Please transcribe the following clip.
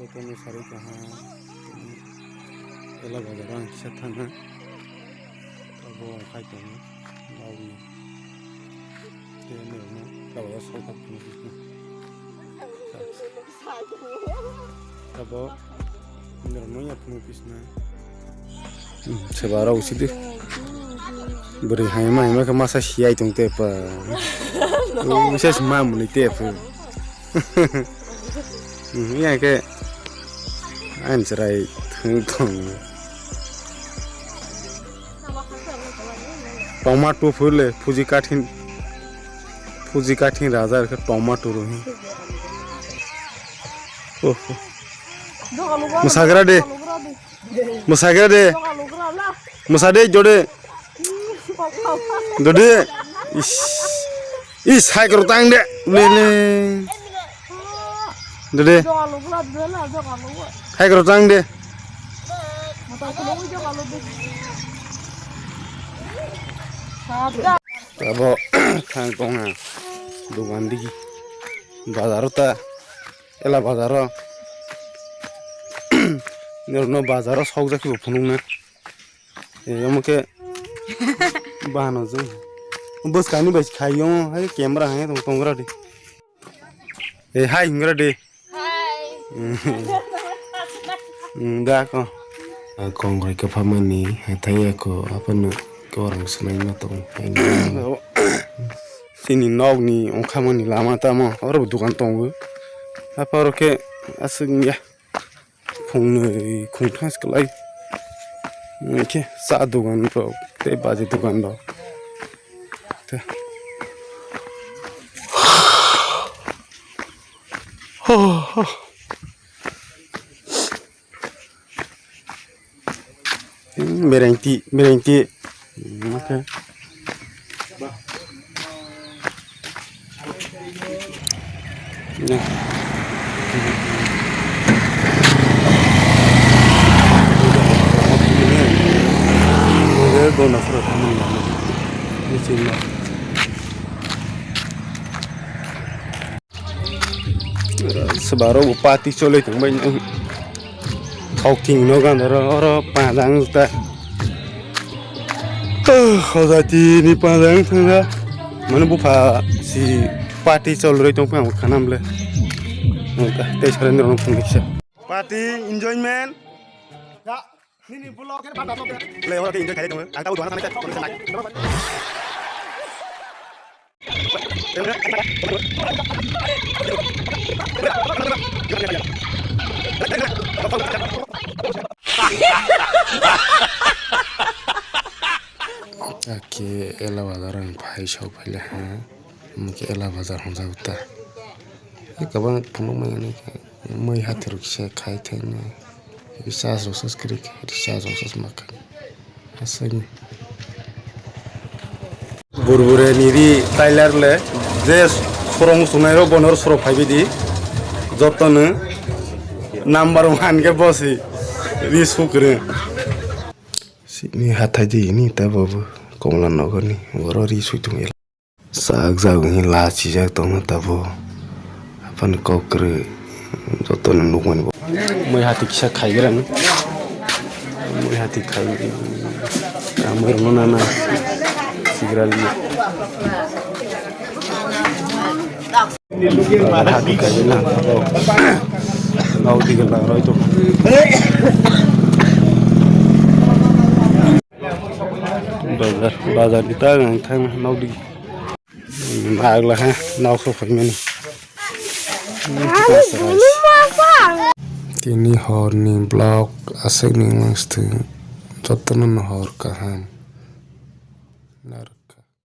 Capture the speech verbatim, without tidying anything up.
Tei mwsarwi kaha, ela bazar ang kisa thangna. Abo khai tongo, nokni. Tei norokno tabuk sok phano bisna. Abo norokno ya phano bisna. Hmm, seba rok sidi. Bwrwi haima haima khe masa siyai tong te pa. Wisas ma mwnwi te pa. Hmm, ya khe. Ang chwrai thwng thwng. Tongma tu phule phuji kathin, phuji kathin raja khe tongma tu rohi. Oh, oh. Mwsagra de. Mwsagra de. Mwsa de jode. Dode. Is. Is hai kro tang de. Le le. Dode. Hai kro tang de. Abo thang tong ha. Dogan digi. Bazar ta. Ela bazar o. Nirno bazar o sok jaki bo phunuk na. Eh, omo khe bahano jwng. Bwskangni bai khai omo hai camera hai tong tongra di. Eh, hai hingra di. Hai. Mm, da ko. Kongrai kwphamani hathai ya ko aphano korang swnaima tong. Chini nokni ongkhamani lama tamo oro bo dogan tongo. Apharo khe aswk ya. Khungnwi khungthas kwlai. Hwnkhe cha dogan rok tei baji dogan rok. Te. Berengti, berengti. Oke. Sibaro bo party choloi tongbai no. Thok thing no gan oro, oro padang ta. Hojati ni padang thangda. Mane bupha si party choloi tong phang khanam le. Tei surrender no phang kisa. Party enjoyment. Nini vlog er bata to. Le oro ke enjoy khai tong. Ang tau duana sanai ta. Ake ela bazar ang phai sok phai le ha. Omo khe ela bazar hwnjak ta. Kwbang phunukmani mui hathai rok se khai thai nai. Recharge rok se kwrwi khe recharge rok se ma kha. Aswkni. Burbure ni ri tailar le je khorang sunai rok bono oro sorok phai bidi. Joto no number one khe bosi ri sukrwng. Sini hathai di ini ta babu Komla Nogor ni oro ri sui tong. Sak jak wngkhe lachijak tongma tabuk. Aphano kok kwrwi jotono nukmani bo. Moi hati kisa khaigrang. Moi hati khai. Moi rwno nana. Sigrali. Hati khai na. Nau digil bang roi to. Bazar, bazar kita ang thang nau di. Nagla ha, nau so phai mani. Tini horni vlog aswk ni wngstwng jotono no hor kaham.